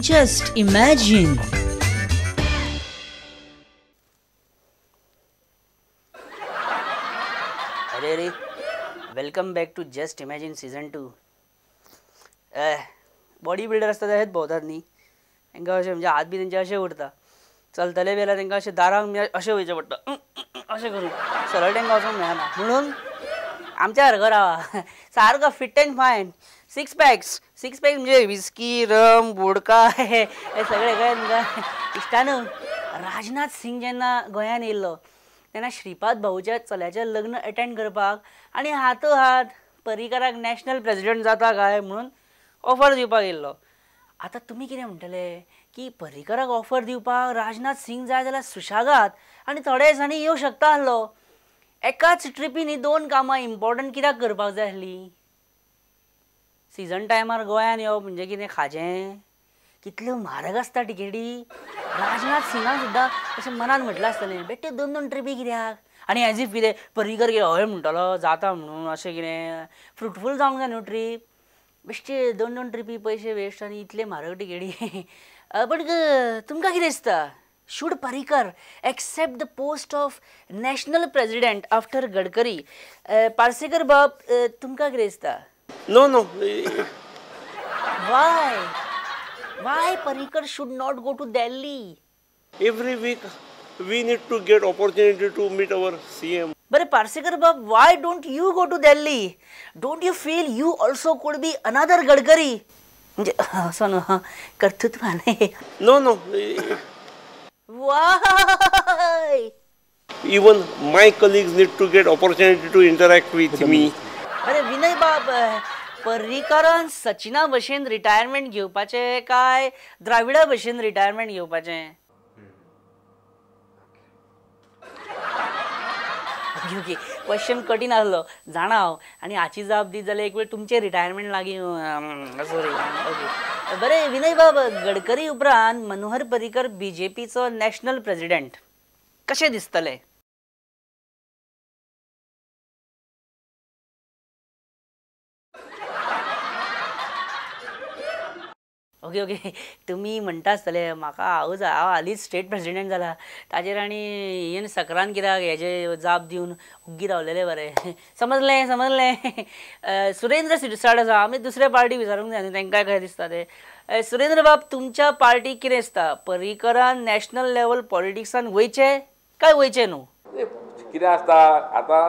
Just imagine. अरे अरे, welcome back to just imagine season 2. Body builder आसता ते हेच भोंवतात न्ही, तांकां अशें म्हणजे हात बी तेंचे अशें उरता, चलतले बी जाल्यार तांकां अशें दारांक अशें वयचें पडटा, अशें करून सरळ तांकां वचूंक मेळना. म्हणून आमच्या सारको रावा, सारको fit and fine, six packs. Six pack म्हणजे विस्की, रम, वोडका हे सगळें कळ्ळें तुमकां. इश्टानू, राजनाथ सिंग जेन्ना गोंयांत येयल्लो तेन्ना श्रीपाद भाऊच्या चल्याचें लग्न अटेंड करपाक आनी हातो हात पर्रीकराक नॅशनल प्रेजिडंट जाता काय म्हणून ऑफर दिवपाक येयल्लो. आतां तुमी कितें म्हणटले की पर्रीकराक ऑफर दिवपाक राजनाथ सिंग जाय जाल्यार सुशागात आनी थोड्या दिसांनी येवंक शकता आसलो. एकाच ट्रिपीन ही दोन कामां इम्पॉर्टंट कित्याक करपाक जाय आसली? सिजन टायमार गोंयान येवप म्हणजे कितें खाजें? कितल्यो म्हारग आसता टिकेटी. राजनाथ सिंगान सुद्दां अशें मनान म्हटलां आसतलें, बेट्यो दोन दोन ट्रिपी कित्याक? आनी एज if कितें पर्रीकर कितें हय म्हणटलो जाता म्हणून, अशें कितें फ्रुटफूल जावंक जाय न्हू ट्रीप. बेश्टे दोन दोन ट्रिपी पयशे वेस्ट आनी इतले म्हारग टिकेटी. बट तुमकां कितें दिसता, should Parrikar accept the post of national president after Gadkari? Parsekar बाब, तुमकां कितें दिसता? No no. Why? Why Parrikar should not go to Delhi? Every week we need to get opportunity to meet our CM. बरें पार्सेकर बाब, why don't you go to Delhi? Don't you feel you also could be another Gadkari? म्हणजे असो न्हू कर्तृत्व न्ही. No no. Why? Even my colleagues need to get opportunity to interact with me. अरे विनय बाब, पर्रीकरान सचिना भशेन रिटायरमेंट घेवपाचें काय द्राविडा भशेन रिटायरमेंट घेवपाचें? ओके ओके, क्वेश्चन कठीण आसलो जाणा हांव, आनी हाची जाप दीत जाल्यार एक वेळ तुमचें रिटायरमेंट लागीं. सॉरी. ओके बरें विनय बाब, गडकरी उपरांत मनोहर पर्रीकर बीजेपीचो नॅशनल प्रेजिडेंट कशें दिसतलें? ओके ओके, तुमी म्हणटा आसतले म्हाका हांव हालींच स्टेट प्रेजिडेंट जाला, ताजेर आनी हें सकरान कित्याक हेजे जाप दिवन ओग्गी रावलेलें बरें. समजलें समजलें. सुरेंद्र सिरसाट आसा, आमी दुसऱ्या पार्टी विचारूंक जाय न्हू तांकां कशें दिसता तें. सुरेंद्र बाब, तुमच्या पार्टीक कितें दिसता, पर्रीकरान नॅशनल लेवल पॉलिटिक्सान वयचें काय वयचें न्हू? कितें आसता आतां,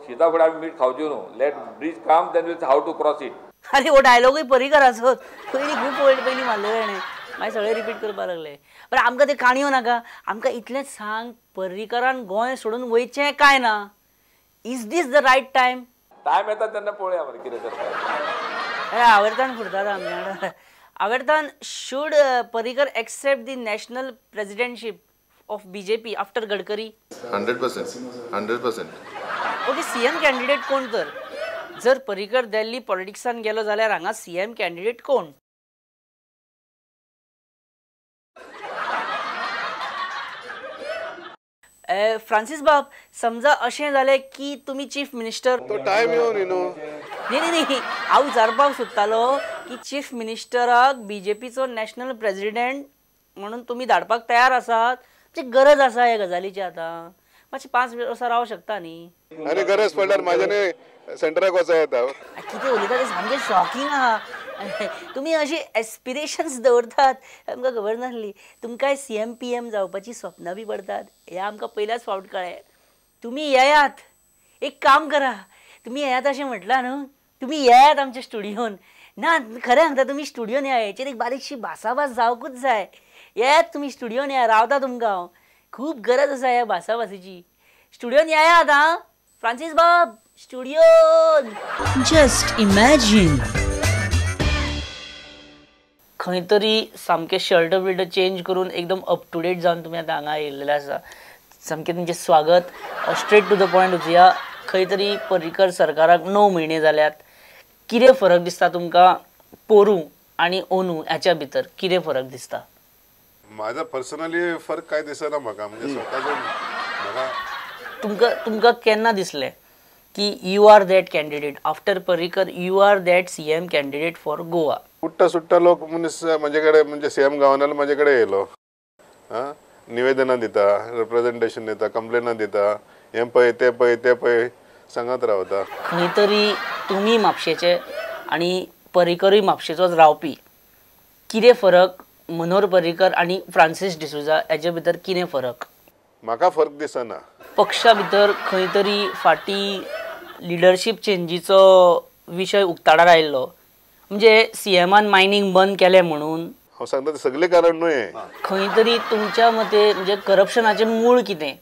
शिता फुडें आमी मीठ खावचें न्हू. Let bridge come then we'll how to cross it. अरे हो डायलॉगूय पर्रीकराचो पयलीं खूब पयलीं मारलेलो ताणें, मागीर सगळें रिपीट करपाक लागले. बरें आमकां ते काणयो नाका, आमकां इतलेंच सांग, पर्रीकरान गोंय सोडून वयचें काय ना? Is this the right time? Time येता तेन्ना पळोवया मरे कितें करता. अरे आवर्तान फुरतात आमच्या वांगडा. आवर्तान, should Parrikar accept the national presidentship of BJP after Gadkari? 100%, 100%. Okay, CM candidate कोण तर? जर पर्रीकर दिल्ली पॉलिटिक्सान गेलो जाल्यार हांगा सीएम कॅन्डिडेट कोण? फ्रांसीस बाब, समजा अशें जालें की तुमी चीफ मिनिस्टर, तो टायम येवन न्ही न्हू. न्ही न्ही न्ही, हांव विचारपाक सोदतालो की चीफ मिनिस्टराक बीजेपीचो नॅशनल प्रेजिडेंट म्हणून तुमी धाडपाक तयार आसात? म्हणजे गरज आसा ह्या गजालीची आतां? मातशें 5 वर्सां रावंक शकता न्ही. आनी गरज पडल्यार म्हाज्यानी सेंटराक वचो येता. कितें उलयता तें सामकें शॉकिंग आहा. तुमी अशी एस्पिरेशन्स दवरतात आमकां खबर नासली. तुमकांय सीएम पीएम जावपाची स्वप्नां बी पडतात हें आमकां पयल्याच फावट कळ्ळें. तुमी येयात, एक काम करा, तुमी येयात अशें म्हटलां न्हू, तुमी येयात आमच्या स्टुडियोन. ना खरें सांगता, तुमी स्टुडियोन येया, हेचेर एक बारीकशी भासाभास जावंकूच जाय. येयात तुमी स्टुडियोन येया, रावता तुमकां हांव, खूब गरज आसा ह्या भासाभासीची. स्टुडियोन येयात आं फ्रांसीस बाब, स्टुडियोन. Just imagine. खंय तरी सामकें शर्ट बिल्ट चेंज करून एकदम अप टू डेट जावन तुमी आतां हांगा येयल्लेले आसा, सामकें तुमचें स्वागत. स्ट्रेट टू the point वचुया. खंय तरी पर्रीकर सरकाराक 9 म्हयने जाल्यात, कितें फरक दिसता तुमकां पोरूं आनी ओनू हाच्या भितर कितें फरक दिसता? म्हाजा पर्सनली फरक काय दिसना म्हाका, म्हणजे स्वताचो म्हाका. तुमकां केन्ना दिसलें की you are that candidate after Parrikar, you are that CM candidate for Goa? उठ्ठा सुट्टा लोक मनीस म्हजे कडेन म्हणजे सीएम गावना म्हजे कडेन येयलो, आं, निवेदनां दिता, रिप्रेजेंटेशन दिता, कंप्लेनां दिता, हें पळय तें पळय तें पळय सांगत रावता. खंय तरी तुमी म्हापशेचे आनी पर्रीकरूय म्हापशेचोच रावपी, कितें फरक मनोहर पर्रीकर आनी फ्रांसीस डिसोजा हेजे भितर कितें फरक? म्हाका फरक दिसना. पक्षा भितर खंय तरी फाटीं लिडरशीप चेंजीचो विशय उक्ताडार आयिल्लो, म्हणजे सीएमान मायनींग बंद केलें म्हणून. हांव सांगता तें सगळें कारण न्हय. खंय तरी तुमच्या मते म्हणजे करप्शनाचें मूळ कितें?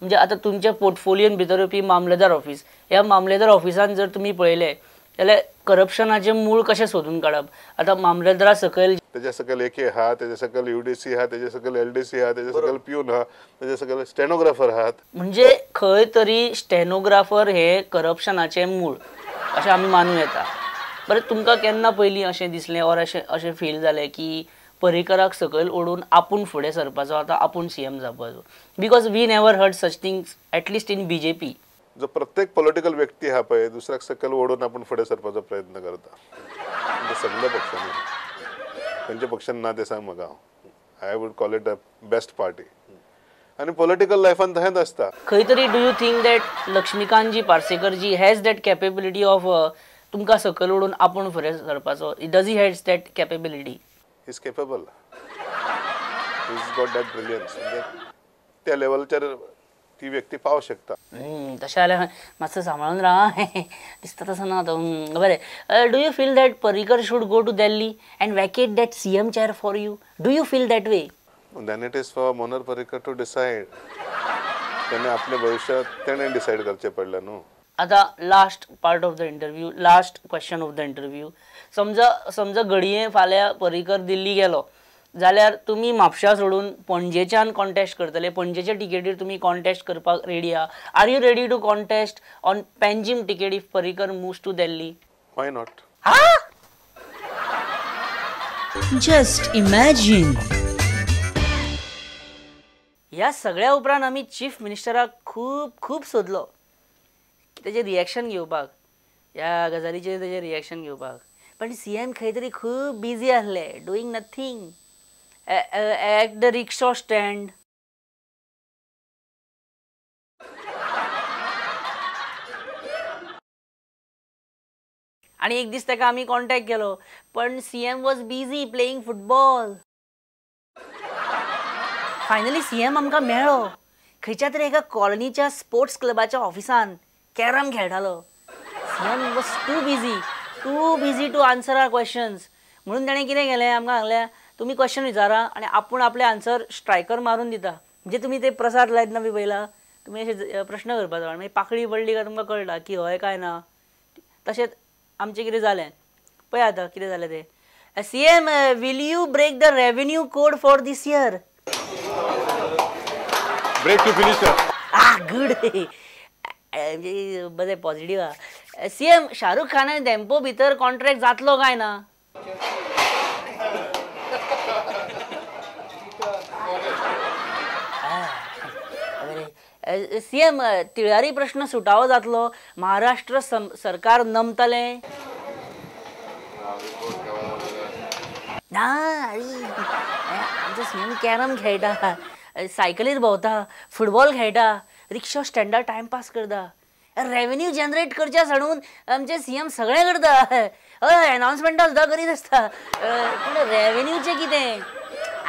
म्हणजे आतां तुमच्या पोर्टफोलियोन भितर येवपी मामलेदार ऑफीस, ह्या मामलेदार ऑफिसान जर तुमी पळयलें जाल्यार करप्शनाचें मूळ कशें सोदून काडप? आतां मामलेदारा सकयल तेज्या सकयल ए के आहा, तेज्या सकयल UDC आहा, तेज्या सकयल LDC आहा, तेज्या सकयल प्यून आहा, तेज्या सकयल स्टेनोग्राफर आहात. म्हणजे खंय तरी स्टेनोग्राफर हे करप्शनाचें मूळ अशें आमी मानूं येता. बरें, तुमकां केन्ना पयलीं अशें दिसलें ऑर अशें अशें फील जालें की पर्रीकराक सकयल ओडून आपूण फुडें सरपाचो, आतां आपूण सीएम जावपाचो? Because we never heard such things at least in BJP. जो प्रत्येक पॉलिटिकल व्यक्ती आहा पळय दुसऱ्याक सकयल ओडून आपूण फुडें सरपाचो प्रयत्न करता. म्हणजे सगल्या पक्षांनी, खंयच्या पक्षान ना तें सांग म्हाका. I would call it a best party. आनी पॉलिटिकल लायफान तशेंच आसता. खंय तरी do you think that Laxmikantji Parsekarji has that capability of तुमकां सकयल ओडून आपूण फुडें सरपाचो? Does he has that capability? He is capable, he is got that brilliance. त्या लेवलचेर ती व्यक्ती पावंक शकता. तशें जाल्यार मातसो सांबाळून राव, दिसता तसो ना तो. बरें, do you feel that Parrikar should go to Delhi and vacate that CM chair for you? Do you feel that way? Then it is for Manohar Parrikar to decide. तेणें आपलें भविश्य तेणें डिसायड करचें पडलें न्हू. आतां last part of the interview, last question of the interview. समजा समजा घडये फाल्यां पर्रीकर दिल्ली गेलो जाल्यार तुमी म्हापशा सोडून पणजेच्यान कॉन्टेस्ट करतले, पणजेच्या टिकेटीर तुमी कॉन्टेस्ट करपाक रेडी आहा? Are you ready to contest on Panjim ticket if Parrikar moves to Delhi? Why not? Just imagine. ह्या सगळ्या उपरांत आमी चीफ मिनिस्टराक खूब खूब सोदलो तेजें रिएक्शन घेवपाक, ह्या गजालीचेर तेजें रिएक्शन घेवपाक, पण सीएम खंय तरी खूब बिजी आसले, doing nothing at the rickshaw stand. आनी एक दीस ताका आमी कॉन्टेक्ट केलो, पण CM was busy playing football. Finally CM आमकां मेळ्ळो खंयच्या तरी एका कॉलनीच्या स्पोर्ट्स क्लबाच्या ऑफिसान कॅरम खेळटालो. CM was too busy to answer our questions. म्हणून ताणें कितें केलें, आमकां सांगलें तुमी क्वेश्चन विचारा आनी आपूण आपले आन्सर स्ट्रायकर मारून दिता. म्हणजे तुमी ते प्रसाद लायतना बी पळयला, तुमी अशे प्रश्न करपाचो आनी मागीर पाकळी पडली काय तुमकां कळटा की हय काय ना. तशेंच आमचें कितें जालें पळय आतां कितें जालें तें. CM, will you break the revenue code for this year? Break to finish. Ah, good, म्हणजे बरें पॉझिटिव्ह आहा. सीएम, शाहरुख खानान धेंपो भितर कॉन्ट्रॅक्ट जातलो काय ना? सीएम, तिळारी प्रश्न सुटावो जातलो, महाराष्ट्र सरकार नमतलें ना? आमचो सीएम कॅरम खेळटा, सायकलीर भोंवता, फुटबॉल खेळटा, रिक्षा स्टँडार टायमपास करता, रेवेन्यू जनरेट करच्या साडून आमचे सीएम सगळें करता, हय एनावन्समेंटां सुद्दां करीत आसता. पूण रेवेन्यूचें कितें?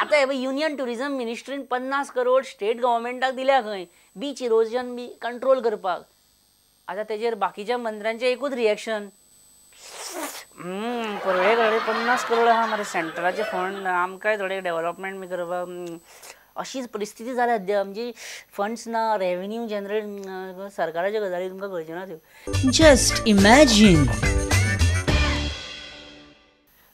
आतां हे युनियन ट्युरिजम मिनिस्ट्रीन 50 करोड स्टेट गव्हर्मेंटाक दिल्या खंय बीच इरोजन बी कंट्रोल करपाक. आतां तेजेर बाकीच्या मंत्र्यांचें एकूच रिएक्शन, पळय कडेन 50 करोड आहा मरे सेंट्रलाचे फंड, आमकांय थोडे डेव्हलपमेंट बी करपाक. अशीच परिस्थिती जाल्या सद्या, म्हणजे फंड्स ना, रेवेन्यू जनरेट, सरकाराच्यो गजाली तुमकां कळच्यो ना त्यो. Just imagine.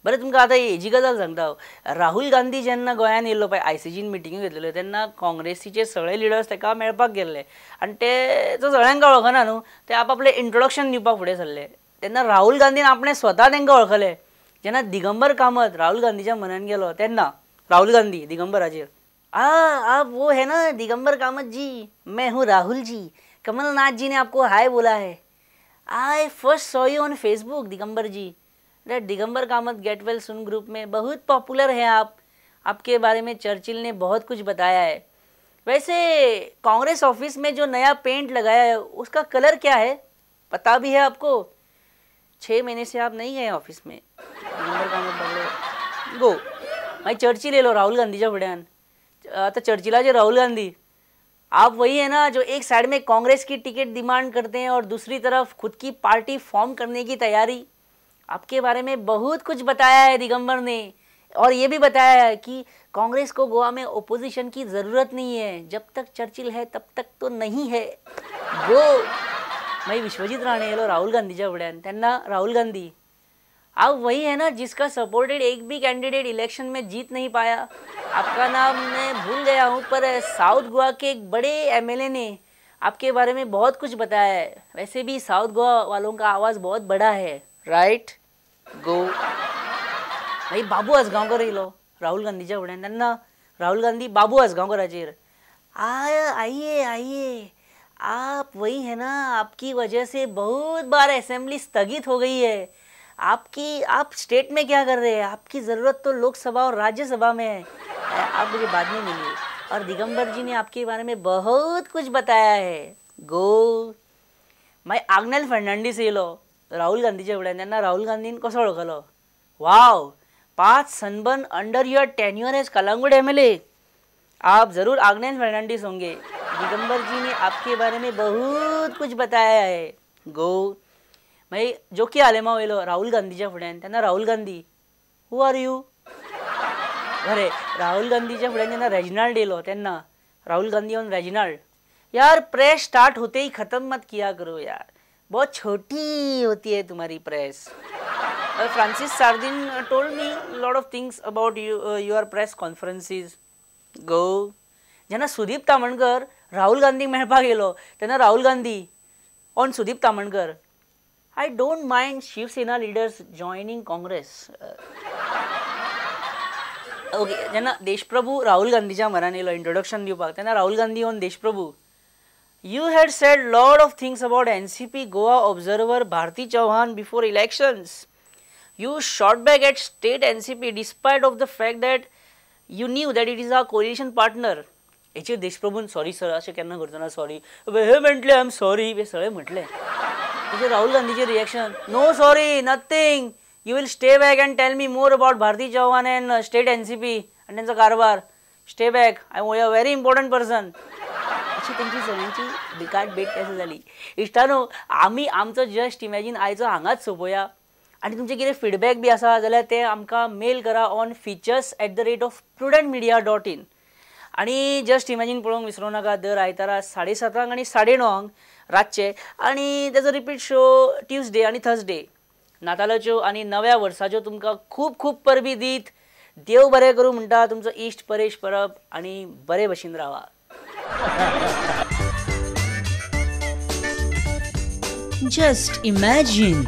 बरें, तुमकां आतां हेजी गजाल सांगता हांव. राहुल गांधी जेन्ना गोंयांत येयल्लो पळय, ICGन मिटिंग्यो घेतलेल्यो, तेन्ना काँग्रेसीचे सगळे लिडर्स ताका मेळपाक गेल्ले आनी ते जो सगळ्यांक वळखना न्हू, ते आपआपलें इंट्रोडक्शन दिवपाक फुडें सरले. तेन्ना राहुल गांधीन आपणें स्वता तांकां वळखले. जेन्ना दिगंबर कामत राहुल गांधीच्या म्हऱ्यान गेलो तेन्ना राहुल गांधी दिगंबराचेर, आ आप वो है ना दिगंबर कामत जी, मैं हूँ राहुल जी, कमलनाथ जी ने आपको हाय बोला है, I first saw you on Facebook Digambar ji, That Digambar Kamat get well soon group में बहुत पॉपुलर हैं आप, आपके बारे में चर्चिल ने बहुत कुछ बताया है। वैसे कांग्रेस ऑफिस में जो नया पेंट लगाया है उसका कलर क्या है, पता भी है आपको? 6 महीने से आप नहीं गए ऑफिस में। दिगंबर कामत बाबडो गो। मागीर चर्चिल येयलो राहुल गांधीच्या फुड्यान। आतां चर्चिलाचे राहुल गांधी, आप वही है ना जो एक साइड में कांग्रेस की टिकट डिमांड करते हैं और दूसरी तरफ खुद की पार्टी फॉर्म करने की तैयारी। आपके बारे में बहुत कुछ बताया है दिगंबर ने, और ये भी बताया है कि कांग्रेस को गोवा में ओपोजिशन की ज़रूरत नहीं है, जब तक चर्चिल है तब तक तो नहीं है। गो। मागीर विश्वजीत राणे येयलो राहुल गांधीच्या फुड्यान, तेन्ना राहुल गांधी, आप वही है ना जिसका सपोर्टेड एक भी कैंडिडेट इलेक्शन में जीत नहीं पाया। आपका नाम मैं भूल गया हूँ, पर साउथ गोवा के एक बड़े एमएलए ने आपके बारे में बहुत कुछ बताया है। वैसे भी साउथ गोवा वालों का आवाज़ बहुत बड़ा है, राइट? गो। मागीर बाबू आजगांवकर येयलो राहुल गांधीच्या फुड्यान, तेन्ना राहुल गांधी बाबू आजगांवकराचेर, आइए आइए, आप वही है ना, आपकी वजह से बहुत बार असेंबली स्थगित हो गई है, आपकी, आप स्टेट में क्या कर रहे हैं, आपकी ज़रूरत तो लोकसभा और राज्यसभा में है, आप मुझे बाद में मिलिए। और दिगंबर जी ने आपके बारे में बहुत कुछ बताया है। गो। मागीर आग्नेल फर्नांडीस येयलो राहुल गांधीच्या फुड्यान, तेन्ना राहुल गांधीन कसो वळखलो, wow, 5 sunburn under your tenure as Calangute MLA, आप ज़रूर आग्नेल फर्नांडीस होंगे, दिगंबर जी ने आपके बारे में बहुत कुछ बताया है। गो। मागीर जोकी आलेमाव येयलो राहुल गांधीच्या फुड्यान, तेन्ना Rahul Gandhi, who are you? बरें, राहुल गांधीच्या फुड्यान जेन्ना रेजिनाल्ड येयलो तेन्ना राहुल गांधी ऑन रेजिनाल्ड, यार प्रेस स्टार्ट होते ही ख़त्म मत किया करो यार, बहुत छोटी होती है तुम्हारी press. Francis Sardinha told me lot of things about you, your press conferences. Go. जेन्ना सुदीप तामणकर राहुल गांधीक मेळपाक येयलो तेन्ना Rahul Gandhi on Sudip Tamhankar, I don't mind Shiv Sena leaders joining Congress. Okay. जेन्ना देशप्रभू राहुल गांधीच्या म्हऱ्यान येयलो इंट्रोडक्शन दिवपाक तेन्ना Rahul Gandhi on Deshprabhu, you had said lot of things about NCP Goa observer Bharati Chauhan before elections. You shot back at state NCP despite of the fact that you knew that it is our coalition partner. हेचेर देशप्रभून sorry sir, अशें केन्ना करचो ना, sorry, vehemently I am sorry, हें सगळें म्हटलें. तेचेर राहुल गांधीचें reaction, no sorry, nothing, you will stay back and tell me more about Bharati Chauhan and state NCP आनी तेंचो कारभार, stay back, I am a very important person. अशी तेंची सगळ्यांची बिकाट भेट अशी जाली. इश्टानो, आमी आमचो जस्ट इमॅजीन आयचो हांगाच सोंपोया, आनी तुमचे कितें फिडबॅक बी आसा जाल्यार ते आमकां मेल करा on features@prudentmedia.in. आनी जस्ट इमॅजीन पळोवंक विसरूं नाका, दर आयतारा 7:30 आनी 9:30 रातचे, आनी तेजो रिपीट शो ट्युजडे आनी थर्सडे. नातालाच्यो आनी नव्या वर्साच्यो तुमकां खूब खूब परबी दीत देव बरें करूं म्हणटा तुमचो इश्ट परेश परब, आनी बरे भशेन रावा. Just imagine.